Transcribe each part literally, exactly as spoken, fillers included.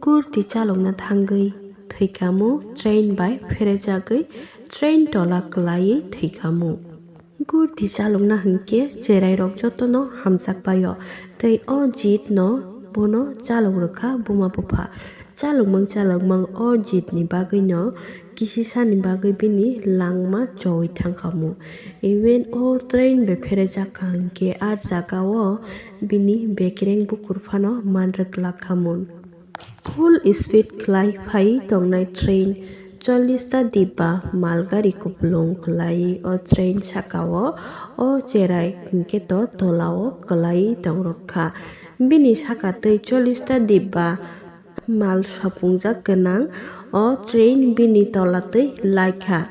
Gurti chalokna thangwi thwikhamu, train bai pherejagwi train tola kwlaiwi thwikhamu. Gurti chalokna hwnkhe cherairok jotono hamjakbaio, tei o jitno bono chalok rwkha buma bupha. Chalokmang chalokmang o jitni bagwino kisisani bagwi bini langma chowi thangkhamu. Even o train bai pherejakha hwnkhe a jagao bini bekereng bukur phano manrwk lakhamu. Full speed khlai phai tongnai train, chollish ta dibba malgari kupulung khlai o train sakao o cherai hwnkhe to tolao kwlai tongrwkha. Bini saka twi chollish ta dibba mal sapungjak gwnang o train bini tola twi laikha.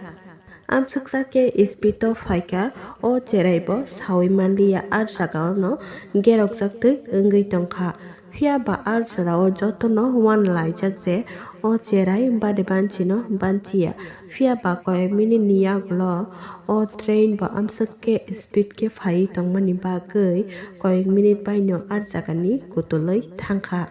Amsuksa khe speed o phaikha, o cherai bo sawi manliya, a jagao no gerokjak twi wngwi tongkha. Phiya ba a jorao jotono uanlaijak je o cherai bade banchino banchiya. Phiya ba koyek minute ni yagulo o train bo amsuk khe speed khe phaiwi tongmani bagwi koyek minute baino a jagani kutulwi thangkha.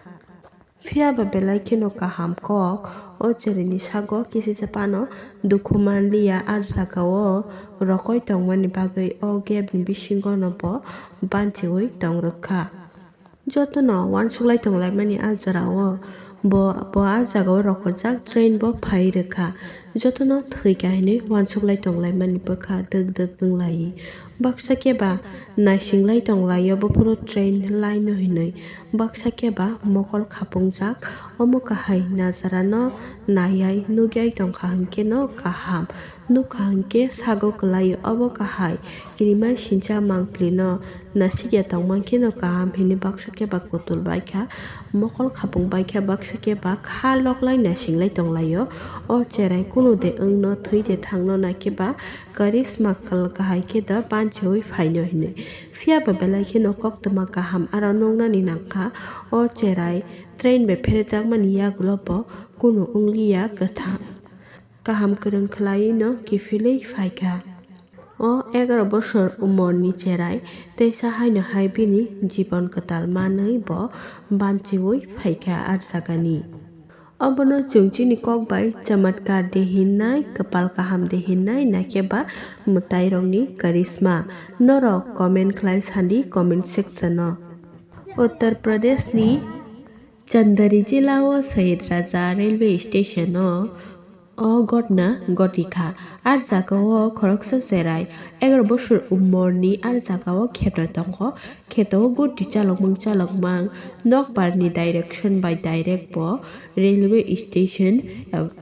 Phiya ba belai kheno kaham kok, o cheraini sago kisisa phano dukhu manliya, a jagao rokoi tongmani bagwi o gap ni bisingo no bo banchiwi tongrwkha. Jotono uansuklai tonglaimani a jorao bo, bo a jagao rokojak train bo phai rwkha. Jotono thwikha hinwi uansuklai tonglaimani bwkha dwk dwk wnglai. Baksa khe ba naisinglai tonglaio buphuru train line no hinwi. Baksa khe ba mokol khapungjak, omo kahai najarano naiwi nukyai tongkha hwnkhe no kaham. Nukha hwnkhe sago kwlaio obo kahai. Kirima sincha mangpli no nasikya tongmankhe no kaham hinwi baksa khe ba kutul baikha. Mokol khapung baikha, baksa khe ba kha loklai naisinglai tonglaio. O cherai kunu de wngno, thwi de thangno naikhe ba karisma kahai khe da banchiwi phaino hinwi. Phiya ba belai kheno koktwma kaham aro nuknani nangkha. O cherai train bai pherejakmani yagulo bo kunu wngliya kwthang. Kaham kwrwng khwlaiwi no kiphilwi phaikha. O egaroh bosor umorni cherai teisa haino hai bini jibon kwtal manwi bo banchiwi phaikha a jagani. Obono chwng chini kok bai chamatkar de hinnai, kwpal kaham de hinnai, naikhe ba mwtairokni karisma. Norok comment khlai sandi comment section o. Uttar Pradesh ni Chandari jila o Sayed Raja railway station o o ghotna ghotikha. A jagao khoroksa cherai egaroh bosor umorni a jagao kheto tongo. Kheto o gurti chalokmang chalokmang nokbarni direction bai direct bo railway station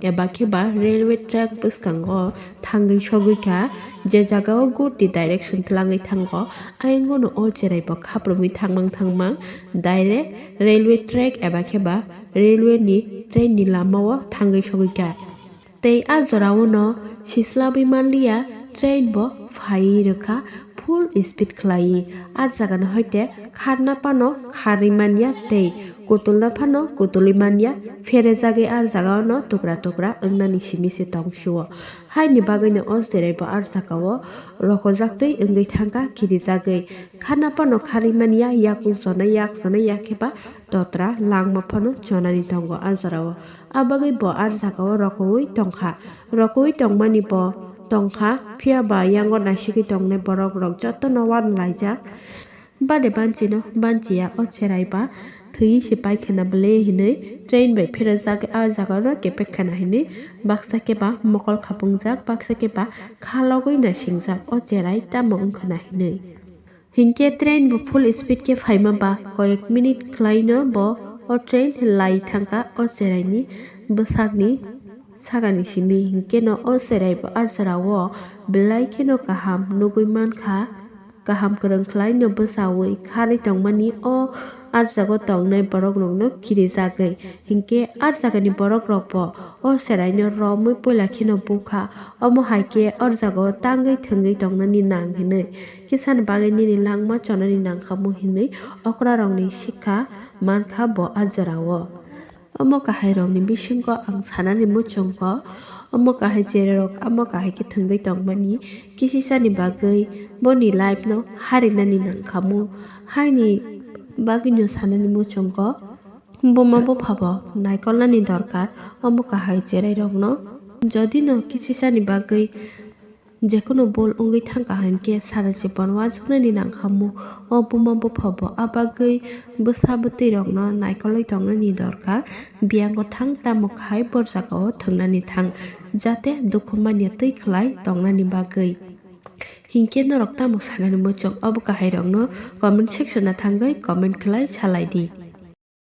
eba khe ba railway track bwskango thangwi sogwi kha. Je jagao gurti direction twlangwi thango, ayang bono o cherai bo khaprumwi thangmang thangmang direct railway track eba khe ba railway ni train ni lama o thangwi sogwi kha. Tei a jora o no sislabwi manliya, train bo phaiwi rwkha full speed khlaiwi. A jaga no hoite kharna phano kharwi manya tei kutulna phano kutulwi manya, pherejagwi a jaga o no tukra tukra wngnani simi se tong sio. Haini bagwi no o cherai bo a jaga o rokojaktwi wngwi thangkha kirijagwi. Kharna phano kharwi manya, yakung chonai yak chonai yak khe ba totra langma phano chonani tongo a jora o. A bagwi bo a jaga o rokoui tongkha. Rokoui tongmani bo tongkha, phiya ba yango naisigwi tongnai borok rok jotono uanlaijak. Bade banchino banchiya o cherai ba thwi se paikhana bwle hinwi train bai pherajak a jaga no kepek khana hinwi baksa khe ba mokol khapungjak, baksa khe ba khalogwi naisingjak o cherai tamo wngkhana hinwi. Hinkhe train bo full speed khe phaima ba koyek minute khlaino bo o train lai thangkha o cheraini bwsakni sakani simi. Hinkhe no o cherai bo a jora o belai kheno kaham nugwi mankha, kaham kwrwng khlaino bwchaui kharwi tongmani o a jaga o tongnai borok rokno kirijagwi. Hinkhe a jagani borok rok bo o cheraino romwi puila kheno bukha, omo hai khe o jaga o tangwi thwngwi tongnani nang hinwi. Kisani bagwi nini langma chonani nangkhamu hinwi okrarokni sikha mankha bo a jorao. Omo kahairokni bisingo ang sanani muchungo, omo kahai chererok amo kahai khe thwngwi tongmani kisisani bagwi boni life no harinani nangkhamu. Haini bagwino sanani muchungo, Buma bupha bo naikolnani dorkar, omo kahai cherai rokno. Jodi no kisisani bagwi jekunu bul wngwi thangkha hinkhe sara jibon wansuknani nangkhamu. O buma bupha bo a bagwi bwsa bwtwi rokno naikolwi tongnani dorkar. Biyango thang tamo khai bor jagao thwngnani thang, jate dukhu manya twi khlai tongnani bagwi. Hinkhe norok tamo sanani muchung obo kahai rokno comment section o thangwi comment khlai salai di.